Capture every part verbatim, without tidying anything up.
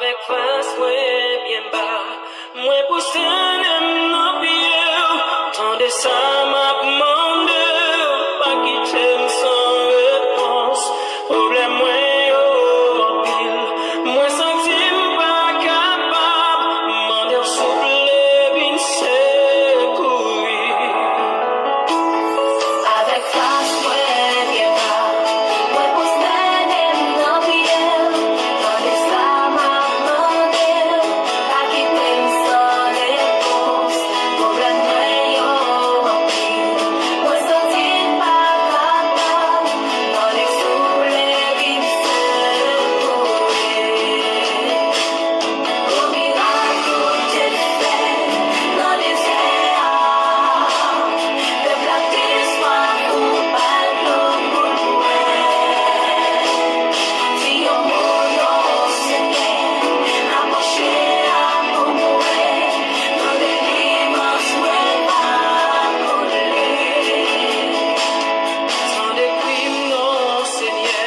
Fas mwen byen ba, mwen pwostène m nan pye w. Tande sa m ap mande w, pa kite m san repons. Pwoblèm mwen yo anpil, mwen santi m pa kapab. Mande w souple vin sekouri. Avèk fas mwen byen ba, mwen pwostène m nan priyè w. Tande sa m ap mande w, pa kite m san repons. Pwoblèm mwen yo anpil, mwen santi m pa kapab. Mande w souple vin sekouri. Gwo mirak ou te fè nan dezè a. Pèp la te swaf, ou ba l dlo pou l bwè. Di yon mo non, Senyè, apwoche a pou m wè. Nan delivrans mwen va koule. Tande kri m non, Senyè.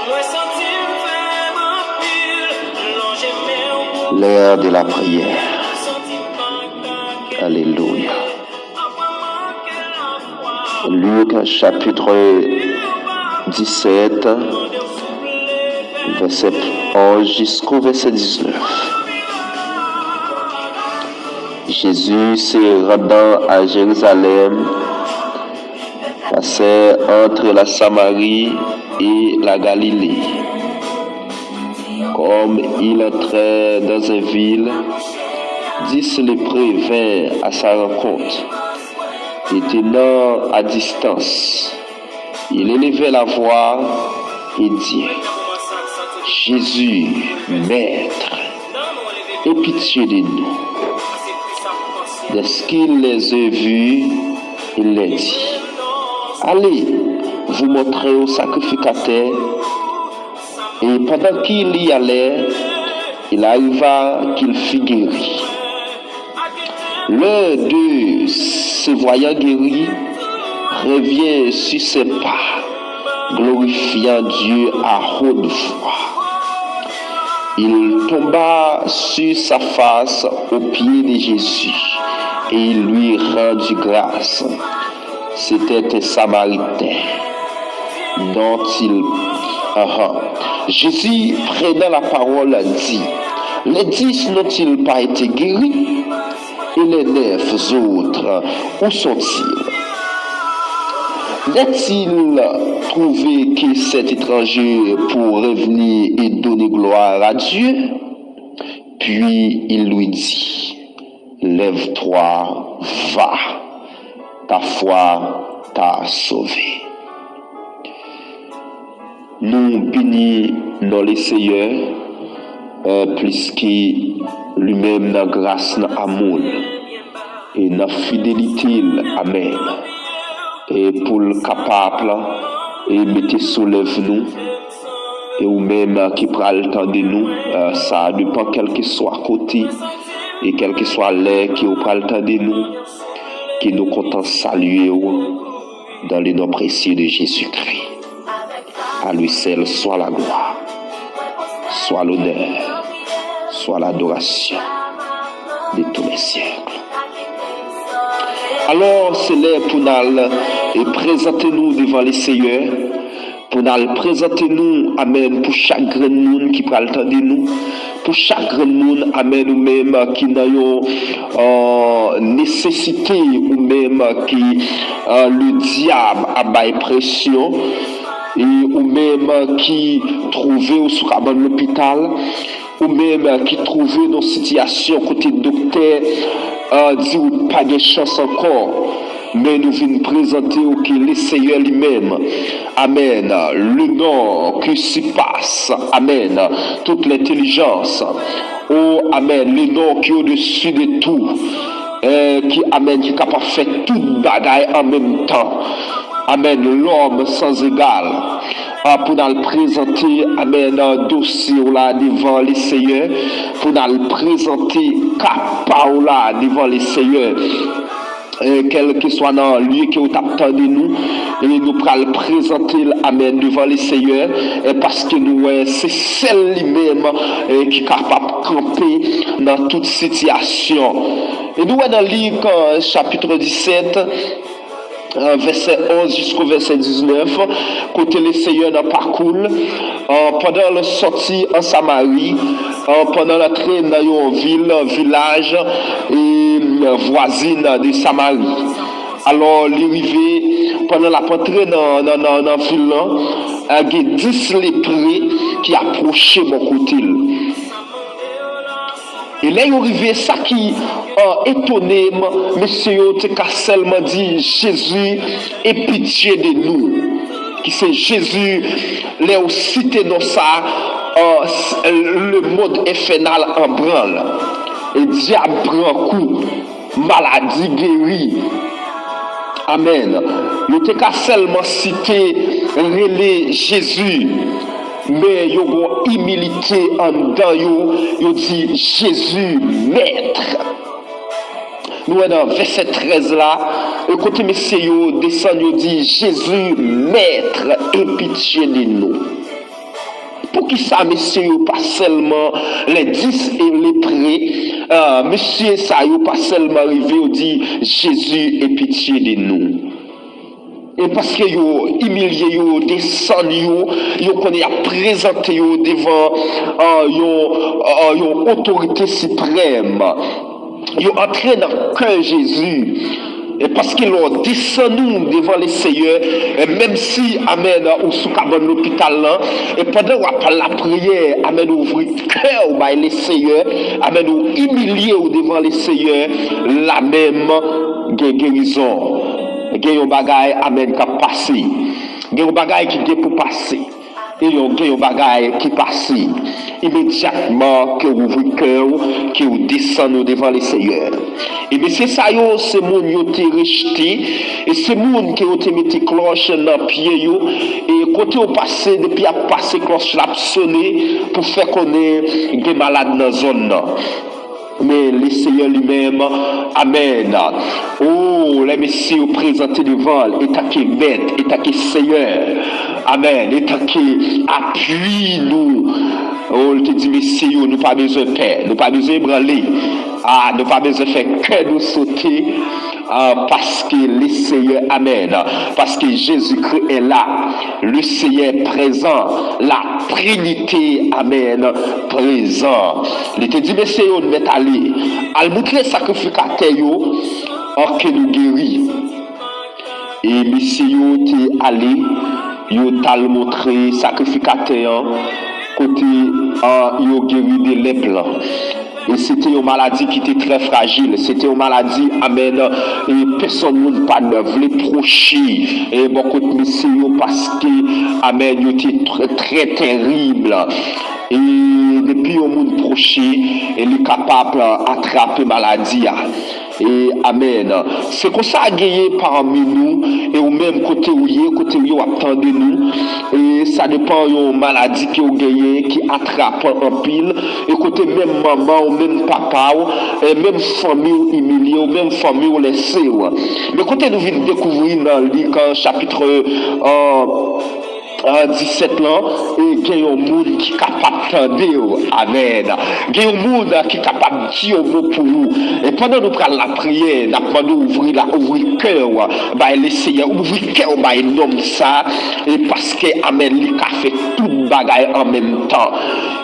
Mwen santi m fèb anpil. Lonje men w pou L'heure de la prière. Santi m pa ka kenbe. Alelouya. Aprann mwen ke lafwa. Luc chapitre dix-sept, verset onze jusqu'au verset dix-neuf. Jésus se rendant à Jérusalem, passait entre la Samarie et la Galilée. Comme il entrait dans une ville, dix lépreux vinrent à sa rencontre, et tenant à distance, il élevait la voix et dit, Jésus, Maître, aie pitié de nous. Dès qu'il les eut vus, il leur dit, Allez vous montrer au sacrificateur. Et pendant qu'il y allait, il arriva qu'il fut guéri. L'un d'eux, se voyant guéri, revient sur ses pas, glorifiant Dieu à haute voix. Il tomba sur sa face aux pieds de Jésus et il lui rendit grâce. C'était un Samaritain dont il... Ahan. Jésus, prenant la parole, dit, Les dix n'ont-ils pas été guéris? Et les neuf autres, où sont-ils? N'est-il trouvé que cet étranger pour revenir et donner gloire à Dieu? Puis il lui dit, Lève-toi, va, ta foi t'a sauvé. Nou beni non Leseyè, eh, pliske li menm nan gras, nan amou l, e nan fidelite l. Amèn. E pou l kapab, e mete sou lèv nou, e ou menm ki pral tande nou, eh, sa depan kèlkeswa kote e kèlkeswa lè ke ou pral tande nou, ke nou kontan salye w dans le nom précieux de Jésus-Christ. À lui seul soit la gloire, soit l'honneur, soit l'adoration de tous les siècles. Alò, se lè pou n al, e, prezante nou devan Leseyè, pou n al prezante nou, amèn, pou chak grenn moun ki pral tande nou, pou chak grenn moun, amèn, ou menm ki nan yon, eh, nesesite, ou menm ki, eh, ledyab ap bay presyon, e ou menm ki twouve w sou kabann lopital, ou menm ki twouve w nan sitiyasyon kote doktè, eh, di w pa gen chans ankò, men nou vin prezante w ke Leseyè li menm, amèn, le nom qui surpasse, amèn, toute l'intelligence, o, amèn, le nom qui est au-dessus de tout, eh, ki, amèn, ki kapab fè tout bagay an menm tan. Amèn. Lòm san egal. Ah, pou n al prezante, amèn, dosye w la devan Leseyè, pou n al prezante ka pa w la devan Leseyè. e, kèlkeswa nan lye ke w t ap tande nou, e nou pral prezante l, amèn, devan le Seyè, e paske nou wè se sèl li menm, e ki kapab kanpe nan tout sitiyasyon. E nou wè nan Lik, e, chapit disèt, e, vèsè onz jisko vèsè diznèf, kote le Seyè nan pakou l, e, pandan l sòti an Samari, e, pandan l antre nan yon vil, vilaj, e, vwazin de Samari. Alò, li rive, pandan l ap antre nan, nan, nan, nan vil lan, e, gen dis lepre ki apwoche bò kote l. E lè yo rive, sa ki, e, etone m, mesye yo te ka sèlman di, Jezi, e pitye de nou. Ki se Jezi, lè yo site non sa, e, s-, lemonn enfènal an branl. E dyab pran kou, maladi geri. Amèn. Yo te ka sèlman site, rele Jezi. Men yo gon imilite anndan yo, yo di, Jezi, Mèt. Nou wè nan vèsè trèz la, e kote mesye yo desann, yo di, Jezi, Mèt, e pitye de nou. Poukisa mesye yo pa sèlman, lè dis e lepre, e, mesye sa yo pa sèlman rive, yo di, Jezi, e pitye de nou? E paske yo imilye yo, desann yo, yo konnen y ap prezante yo devan, e, yon, e, yon otorite siprèm. Yo antre nan kè Jezi. E paske lè w desann ou devan le Seyè, e menm si, amèn, ou sou kabann lopital lan, e pandan w ap lapriyè, amèn, ou ouvri kè w bay le Seyè, amèn, ou imilye w devan le Seyè, la menm gen gerizon. Gen yon bagay, amèn, k ap pase. Gen yon bagay ki gen pou pase. E yon, gen yon bagay ki pase. Imedyatman ke w ouvri kè w, ke w desann ou devan le Seyè. E mesye sa yo, se moun yo te rejte, e se moun ke yo te mete klòch nan pye yo, e kote yo pase, depi y ap pase, klòch la ap sone pou fè konnen gen malad nan zòn nan. Men le Seyè li menm, amèn. O, lè mesye yo prezante devan l, etanke Mèt, etanke Seyè, amèn, etanke apui nou. O, l te di mesye yo, nou pa bezwen pè, nou pa bezwen ebranle. A, nou pa bezwen fè kè nou sote, a, paske le Seyè, amèn, paske Jezikri est là, le Seyè prezan, la Trinite, amèn, prezan. Li te di mesye yo, n mèt ale, al moutre sakrifikatè yo, an, ke nou geri. E mesye yo te ale, yo t al moutre sakrifikatè an kote, a, yo geri de lèp lan. E se te yon maladi ki te trè frajil. Se te yon maladi, amèn, e pèsonn moun pa t vle pwoche, e bò kot mesye yo, paske, amèn, yo te trè, trè terib. E depi yon moun pwoche, e li kapab atrape maladi a. E, amèn. Se konsa genyen pami nou, e ou menm kote ou ye, kote ou ye, w ap tande nou. E sa depann yon maladi ke w genyen ki atrapan anpil, e kote menm manman w, menm papa w, e menm fanmi w imilye w, menm fanmi w lèse w. Men kote nou vin dekouvri nan Lik, chapit, e, a, disèt lan, e gen yon moun ki kapab tande w. Amèn. Gen yon moun, a, ki kapab di yon mo pou ou. E pandan nou pral lapriyè, n ap mande w ouvri la, ouvri kè w bay le Seyè, ouvri kè w bay nonm sa, e paske, amèn, li ka fè tout bagay an menm tan.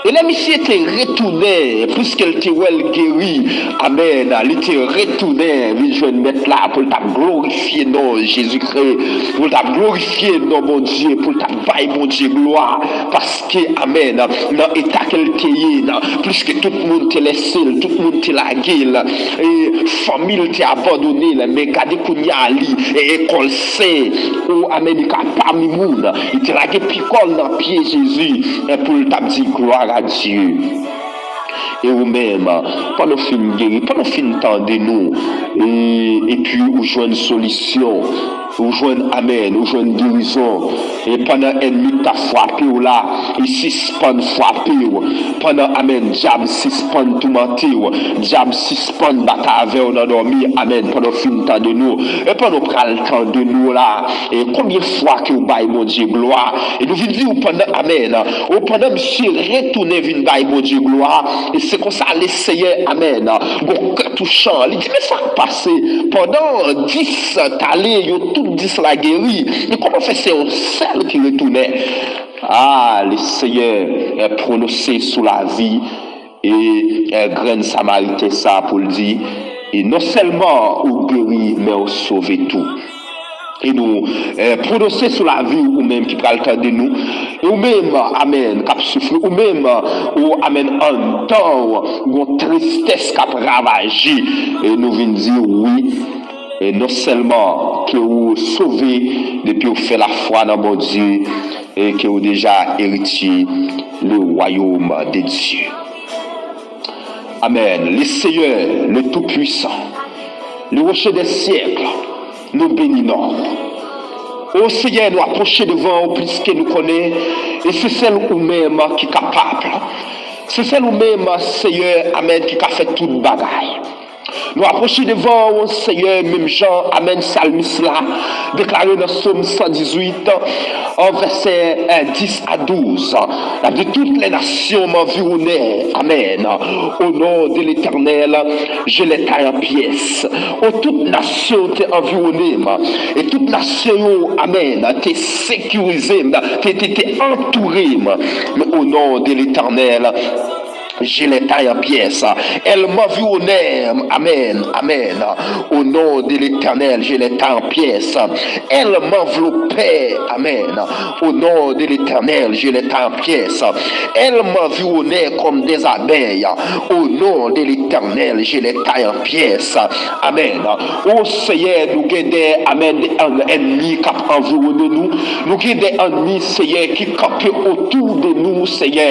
E lè misye te retounen, piske l te wè l geri, amèn, li te retounen vin jwenn Mèt la pou l t ap glorifye non Jezikri, pou l t ap glorifye non Bondye, pou l t ap bay Bondye glwa, paske, amèn, nan eta ke l te ye, nan, pliske tout moun te lèse l, tout moun te lage l, e fanmi l te abandone l, men gade kounye a li, e, e kò l sen, o, amèn, li ka pami moun, li te lage pi kò l nan pye Jezi, e pou l t ap di glwa a Dye. E ou menm, pandan w fin geri, pandan w fin tande nou, e, epi ou jwenn solisyon, Ou jwenn, amèn, ou jwenn gerizon. E pandan ènmi k t ap frape w la, li sispann frape w. Pandan, amèn, dyab sispann toumante w, dyab sispann batay avè w nan dòmi, amèn, pandan w fin tande nou. E pandan w pral tande nou la, e konbyen fwa ke w bay Bondye glwa? E nou vin di w pandan, amèn, ou pandan misye retounen vin bay Bondye glwa, e se konsa Leseyè, amèn, gon kè touchan. Li di, men sa k pase? Pandan dis t ale, yo tout dis la geri. Men kòman fè se yon sèl ki retounen? A, Leseyè, eh, pwononse sou lavi, e, eh, grenn Samariten sa pou l di, e non sèlman ou geri, men ou sove tou. E nou, eh, pwononse sou lavi w, ou menm ki pral tande nou. E ou menm, amèn, k ap soufri. Ou menm, ou, amèn, anndan w, gon tristès k ap ravaje. E nou vin di w wi. E non sèlman ke ou sove depi ou fè lafwa nan Bondye, e ke ou deja eritye le royaume de Dieu. Amèn. Le Seyè, le Tout-Puissant, le Rocher des siècles, nou beni non w. O Seyè, nou apwoche devan w plis ke nou konnen, e se sèl ou menm ki kapab. Se sèl ou menm, Seyè, amèn, ki ka fè tout bagay. Nou apwoche devan w, Seyè, menm jan, amèn, salmis la deklare nan Sòm san dizuit, an vèsè, eh, dis a douz. L ap di, toutes les nations m'environnaient. Amèn. Au nom de l'Éternel, je les taille en pièces. O, tout nasyon te anviwone m. E tout nasyon yo, amèn, te sekirize m, te, te, te antoure m. Men au nom de l'Éternel, je les taille en pièces. Elles m'environnèrent. Amèn, amèn. Au nom de l'Éternel, je les taille en pièces. Elles m'enveloppèrent. Amèn. Au nom de l'Éternel, je les taille en pièces. Elles m'environnaient comme des abeilles. Au nom de l'Éternel, je les taille en pièces. Amèn. O Seyè, nou gen de, amèn, de ènmi k ap anviwone nou. Nou gen de ènmi, Seyè, ki kanpe otou de nou, Seyè.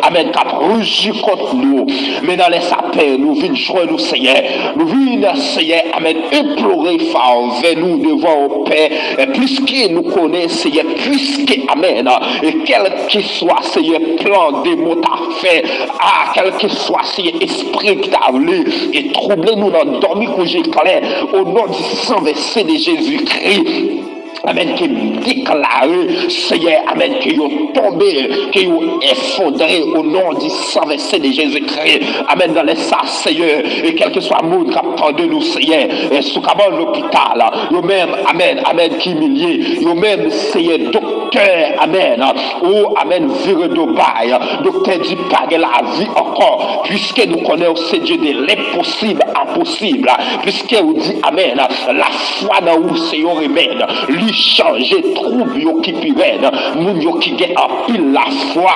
Amèn, k ap ruji kont nou. Men nan lè sa, Pè, nou vin jwenn ou, Seyè. Nou vin, Seyè, amèn, enplore favè nou devan ou, Pè. E pliske nou konnen, Seyè, pliske, amèn, e kèlkeswa, Seyè, plan demon ta fè, a, kèlkeswa, Seyè, espri ki ta vle e twouble nou nan dòmi kou je klè, o non di san vèse de Jezikri. Amèn, ke m deklare, Seyè, amèn, ke yo tonbe, ke yo efondre, o non di san vèse de Jezikri. Amèn, nan lè sa, Seyè, e kèlkeswa moun k ap tande nou, Seyè, e sou kabann lopital, yo menm, amèn, amèn, ki imilye, yo menm, Seyè, doktè, amèn, o, amèn, vire do bay, doktè di pa gen lavi ankò, piske nou konnen w se Dye de lenposib a posib, piske w di, amèn, lafwa nan ou se yon remèd, li chanje twoub yo ki pi rèd, moun yo ki gen anpil lafwa,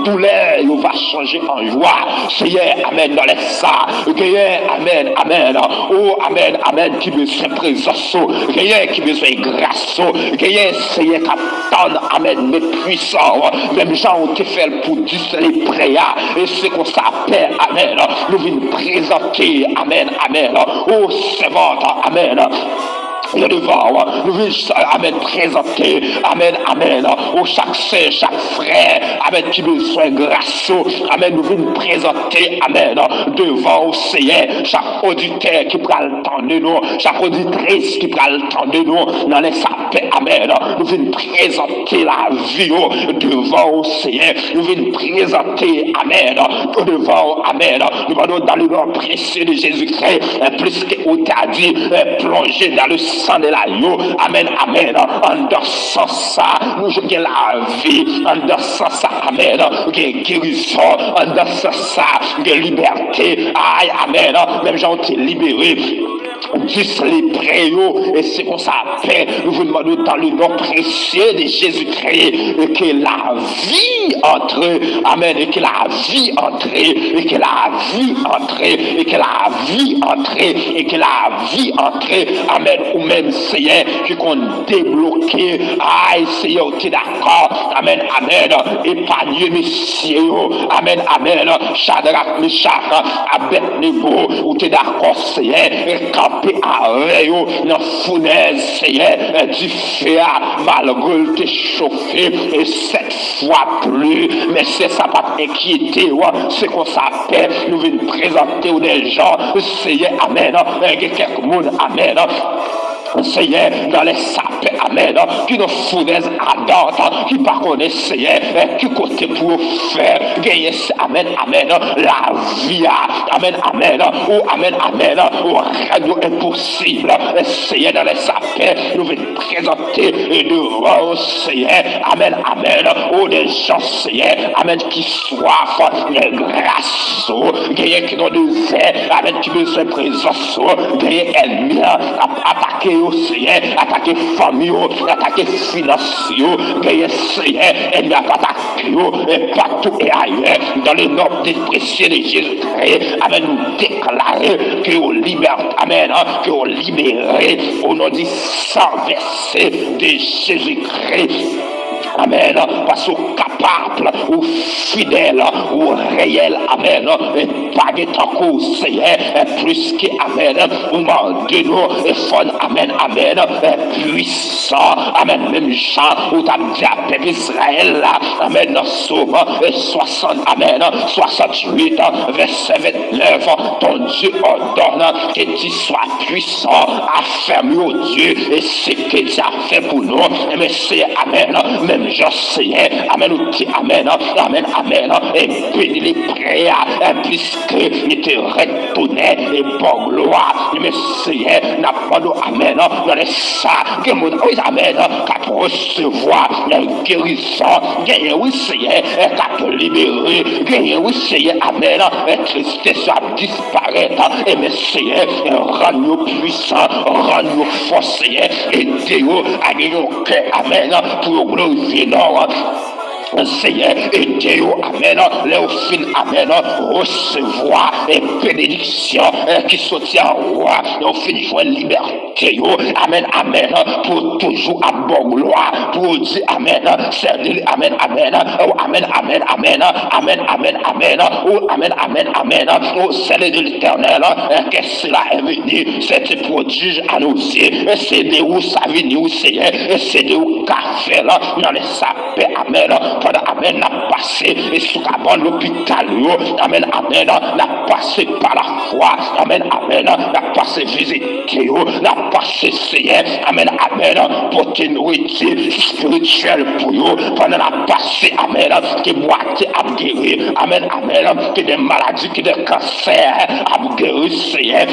doulè yo va chanje an jwa. Seyè, amèn, nan lè sa, genyen, amèn, amèn, o, amèn, amèn, ki bezwen prezans ou, genyen ki bezwen gras ou, genyen, Seyè, k ap tann, amèn, men pwisan w, menm jan w te fè l pou dis lepre a. E se konsa, Pè, amèn, nou vin prezante, amèn, amèn, o sèvant, amèn, yo devan w. Nou vin, amèn, prezante, amèn, amèn, o chak sè, chak frè, amèn, ki bezwen gras ou, amèn, nou vin prezante, amèn, devan w, Seyè, chak oditè ki pral tande nou, chak oditris ki pral tande nou, nan lè sa, Pè, amèn, nou vin prezante lavi yo devan w, Seyè. Nou vin prezante, amèn, yo devan w, amèn. Nou mande w, dans le nom précieux de Jésus-Christ, plis ke ou ta di, plonge dans le sang de l'agneau. Amèn, amèn. Anndan san sa, nou gen lavi. Anndan san sa, amèn, gen gerizon. Anndan san sa, gen libète. Ay, amèn. Menm jan w te libere dis lepre yo, e se konsa, Pè, nou vin mande w dans le nom précieux de Jésus-Christ, e ke lavi antre, amèn, e ke lavi antre, e ke lavi antre, e ke lavi antre, e ke lavi antre, amèn, ou menm, Seyè, ki konn debloke, ay, Seyè, ou te dakò, amèn, amèn, epanye mesye yo, amèn, amèn, Chadrak, Mechak, Abèdnego, ou te dakò, Seyè, e kanpe te avè yo nan founèz, Seyè, dife a, malgre l te chofe, e sèt fwa pli, men Seyè, sa pa t enkyete w, se konsa, Pè, nou vin prezante w de jan, Seyè, amèn, gen kèk moun, amèn, Seyè, nan lè sapè, amèn, ki nan founèz adan, ki pa konnen, Seyè, ki kote pou yo fè, genyen, amèn, amèn, lavi a, amèn, amèn, o, amèn, amèn, o, rad yo enposib, Seyè, nan lè sapè, nou vin prezante devan w, Seyè, amèn, amèn, o, de jan, Seyè, amèn, ki swaf gras ou, genyen ki nan dezè, amèn, ki bezwen prezans ou, genyen ènmi an ap atake yo, Seyè, atake fanmi yo, atake finans yo, genyen, Seyè, ènmi ap atake yo, e patou e ayè, dans le nom de précieux de Jésus-Christ, amèn, nou deklare ke yo libè, amèn, ke yo libere, o non di san vèse de Jezikri. Amèn. Paske ou kapab, ou fidèl, ou reyèl. Amèn. E pa gen tankou w, Seyè. E plis ke, amèn, ou mande nou, e fò n, amèn, amèn, e pwisan. Amèn. Menm jan ou t ap di a pèp Izrayèl la, amèn, nan Sòm, e swasant, amèn, swasanntuit, vèsè vennèf, ton Dieu ordonne que tu sois puissant, affermis, ô Dieu, et ce que tu as fait pour nous. Enben, Seyè, amèn, menm jan, Seyè, amèn, ou di, amèn, amèn, amèn, e beni lepre a, e plis ke li te retounen, e ba w glwa. Enben, Seyè, n ap mande w, amèn, nan lè sa, gen moun, wi, amèn, k ap resevwa, e gerizon, genyen, wi, Seyè, e k ap libere, genyen, wi, Seyè, amèn, e tristès yo ap disparèt, enben, Seyè, rann yo pwisan, rann yo fò, Seyè, ede yo a gen yon kè, amèn, pou yo glorifye non w. Seyè, ede yo, amèn, lè yo fin, amèn, resevwa, e benediksyon, e ki soti anwo a, lè yo fin jwenn libète yo, amèn, amèn, pou yo toujou ap ba w glwa, pou yo di, amèn, sèl de, amèn, amèn, o, amèn, amèn, amèn, amèn, amèn, amèn, o, amèn, amèn, amèn, o, sèl de l'Éternel, que cela est venu, c'est un prodige à nos yeux, e se de ou sa vini, wi, Seyè, e se de ou ka fè l, nan lè sa, Pè, amèn, pandan, amèn, n ap pase, e sou kabann lopital yo, amèn, amèn, n ap pase pa lafwa, amèn, amèn, n ap pase vizite yo, n ap pase, Seyè, amèn, amèn, pote nouriti espirityèl pou yo, pandan n ap pase, amèn, ke bwate ap geri, amèn, amèn, ke de maladi, ke de kansè ap geri, Seyè.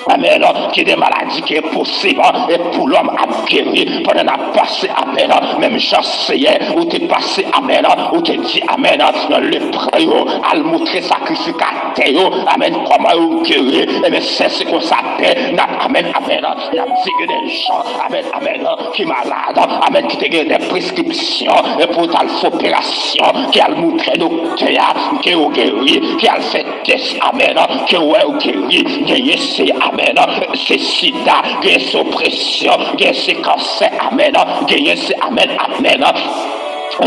Amèn. Ki de maladi ki enposib, e pou lòm ap geri pandan n ap pase, amèn. Menm jan, Seyè, ou te pase, amèn, ou te di, amèn, lepre yo al moutre sakrifikatè yo, amèn, kòman yo geri. Enben, Seyè, se konsa, Pè, n ap, amèn, amèn, n ap di gen de jan, amèn, amèn, ki malad, amèn, ki te gen de preskripsyon, e pou yo t al fè operasyon, ki al moutre doktè a, ke yo geri, ki al fè tès, amèn, ke wè yo geri, genyen se, amèn, se sida, genyen se opresyon, genyen se kansè, amèn, genyen se, amèn, amèn,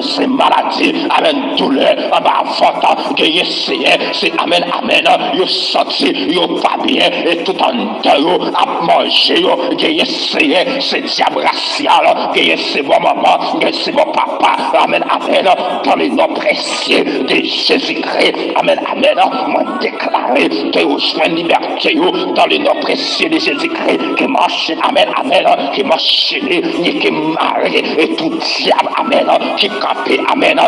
se maladi, amèn, doulè anba vant, genyen se, se, amèn, amèn, yo santi yo pa byen, e tout anndan yo ap manje yo, genyen se, se dyab rasyal, genyen se bò manman, genyen se bò papa, amèn, amèn, dans le nom précieux de Jésus-Christ, amèn, amèn, mwen deklare ke yo jwenn libète yo dans le nom précieux de Jésus-Christ, ke m anchene, amèn, amèn, ke m anchene, e ke m mare, e tout dyab, amèn, ki kanpe, amèn,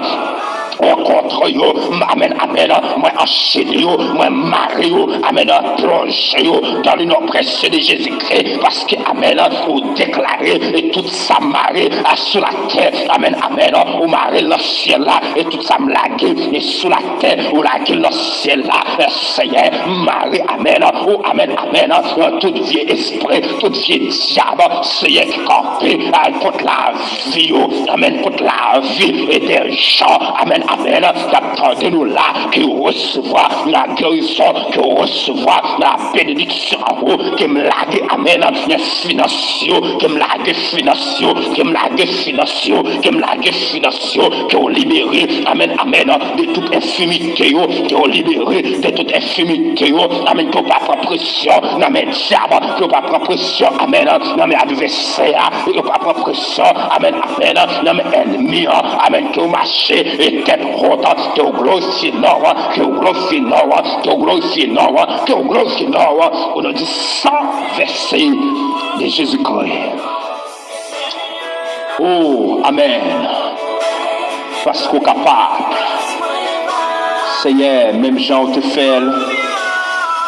kont yo, amèn, amèn, mwen anchene yo, mwen mare yo, amèn, plonje yo dans le nom précieux de Jésus-Christ, paske, amèn, ou deklare, e tout sa mare, a, sou latè, amèn, amèn, ou mare l nan syèl la, e tout sa m lage, e sou latè, ou lage l nan syèl la, Seyè, mare, amèn, o, amèn, amèn, tout vye espri, tout vye dyab, Seyè, ki kanpe, a, kont lavi yo, amèn, kont lavi, e de jan, amèn, amèn, k ap tande nou la, ke yo resevwa la gerizon, ke yo resevwa la benediksyon an ou, ke m lage, amèn, nan finans yo, ke m lage finans yo, ke m lage finans yo, ke m lage finans yo, ke yo libere, amèn, amèn, de tout enfimite yo, ke yo libere de tout enfimite yo, amèn, ke yo pa pran presyon nan men dyab, ke yo pa pran presyon, amèn, nan men advèsè a, ke yo pa pran presyon, amèn, amèn, nan men ènmi an, amèn, ke yo mache e tèt wot, ke yo glorifye non an, ke yo glorifye non an, ke yo glorifye non an, ke yo glorifye non an, o non di san vèse de Jezikri. O, amèn. Paske w kapab. Seyè, menm jan w te fè l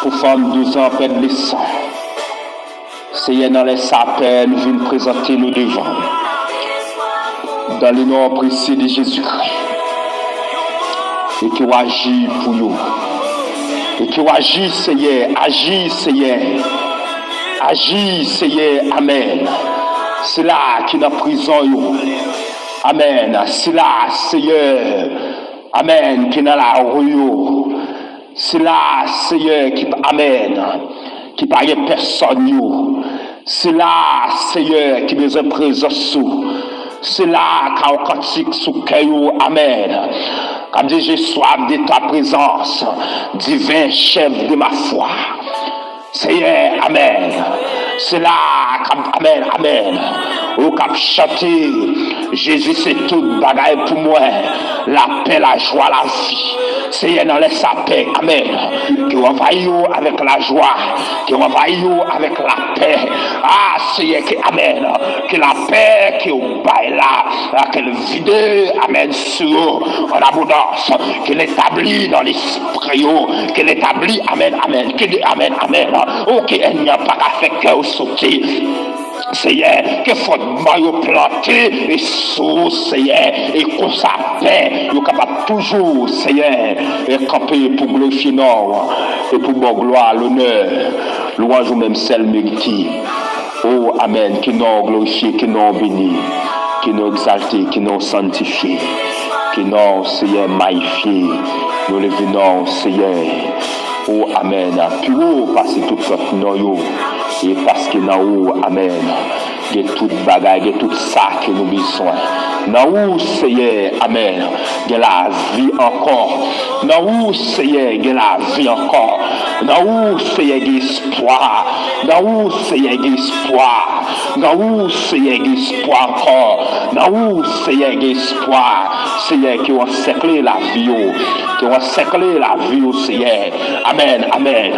pou fanm douz an pèd lesan. Seyè, nan lè sa, Pè, nou vin prezante nou devan w. Dans le nom précieux de Jésus-Christ. E ke w aji pou yo. E ke w aji, Seyè, aji, Seyè. Aji, Seyè, amèn. Sila ki nan prizon yo. Amèn. Sila, Seyè, amèn, ki nan lari yo. Sila, Seyè, ki pa, amèn, ki pa gen pèsòn yo. Sila, Seyè, ki bezwen prezans ou. Sila ka yon kantik sou kè yo, amèn. K ap di, j'ai soif de ta présence, divin chef de ma foi. Seyè, amèn. Sila k ap, amèn, amèn. Ou k ap chante, Jezi se tout bagay pou mwen, lapè, lajwa, lavi. Seyè, nan lè sa, Pè, amèn, ke w anvayi yo avèk lajwa, ke w anvayi yo avèk lapè. A, Seyè, ke, amèn, ke lapè ke w bay la, ke l vide, amèn, sou yo an abondans, ke l etabli nan lespri yo, ke l etabli, amèn, amèn, ke de, amèn, amèn, o, ke ènmi an pa ka fè kè yo sote. Seyè, ke fondman yo plante e sou, Seyè, e konsa, Pè, yo kapab toujou, Seyè, e kanpe pou glorifye non w e pou ba w glwa, lonè, lwanj ou menm sèl merite. O, amèn. Ke non w glorifye, ke non w beni, ke non w egzalte, ke non w sanntifye, ke non w, Seyè, mayifye. Nou leve non w, Seyè. O, amèn. Pi wo pase tout lòt non yo. E paske nan ou, amèn, gen tout bagay, gen tout sa ke nou bezwen. Nan ou, Seyè, amèn, gen lavi ankò. Nan ou, Seyè, gen lavi ankò. Nan ou, Seyè, gen espwa. Nan ou, Seyè, gen espwa. Nan ou, Seyè, gen espwa ankò. Nan ou, Seyè, gen espwa. Seyè, ke w ansèkle lavi yo. Ke w ansèkle lavi yo, Seyè. Amèn, amèn.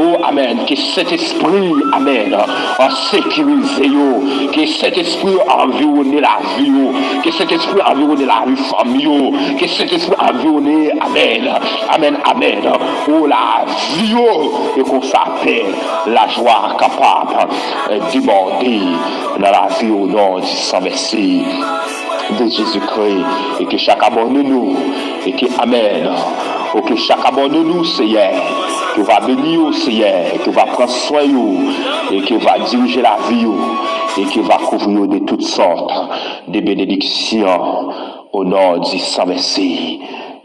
O, amèn. Ke Sentespri, amèn, an sekirize yo. Ke Sentespri anviwone lavi yo. Ke Sentespri anviwone lavi fanmi yo. Ke Sentespri anviwone, amèn, amèn, amèn, o, lavi yo. E konsa, Pè, lajwa kapab, eh, debòde nan lavi yo, o non di san vèse de Jezikri. E ke chak abòne nou, e ke, amèn, o, ke chak abòne nou, Seyè, ke w va beni yo, Seyè, ke w va pran swen yo, e ke w va dirije lavi yo, e ke w va kouvri yo de tout sòt de benediksyon, o non di san vèse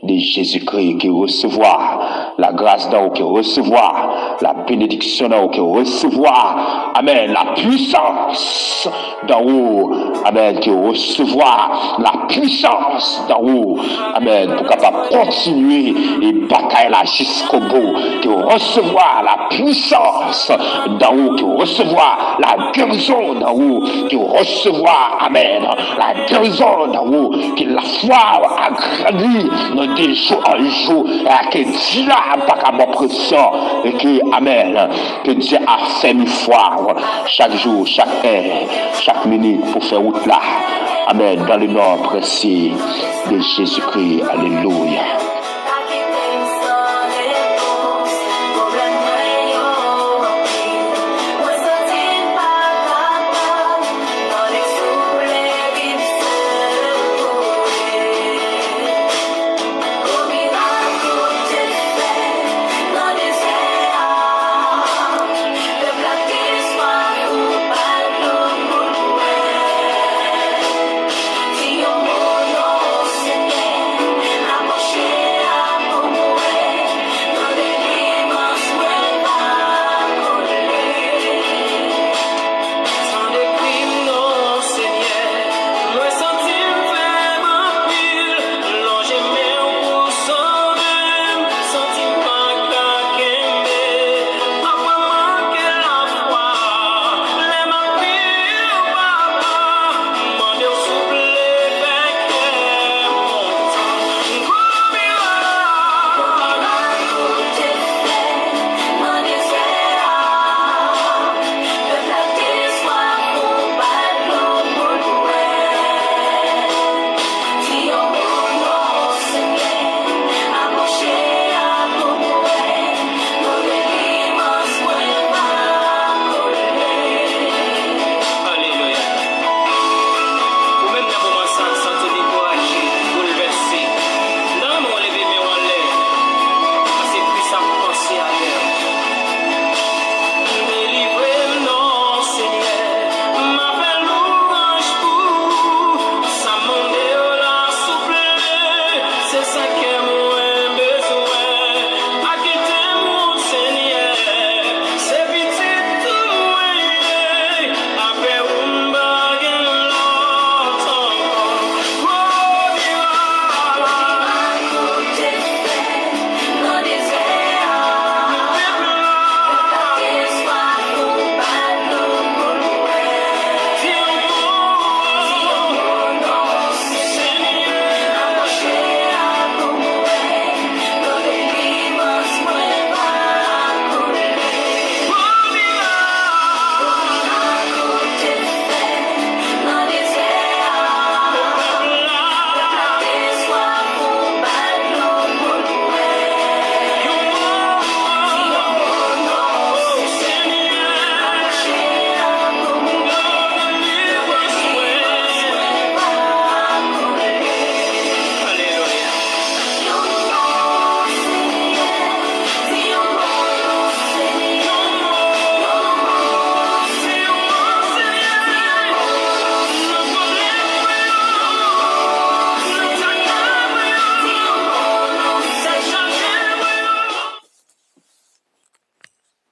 de Jezikri, ke resevwa lagras dan ou, ke resevwa labenediksyon dan ou, ke resevwa, amèn, lapwisans dan ou, amèn, ke resevwa lapwisans dan ou, amèn, pou kapab kontinye e batay la jiskobou, ke resevwa lapwisans dan ou, ke resevwa lagerizon dan ou, ke resevwa, amèn, lagerizon dan ou, ke lafwa ou agrandi de jou an jou, e ke dyab pa ka ba w presyon, e ke, amèn, ke Dye afèmi fwa ou chak jou, chak è, chak minit pou fè wout la. Amèn. Dans le nom précieux de Jésus-Christ. Alelouya.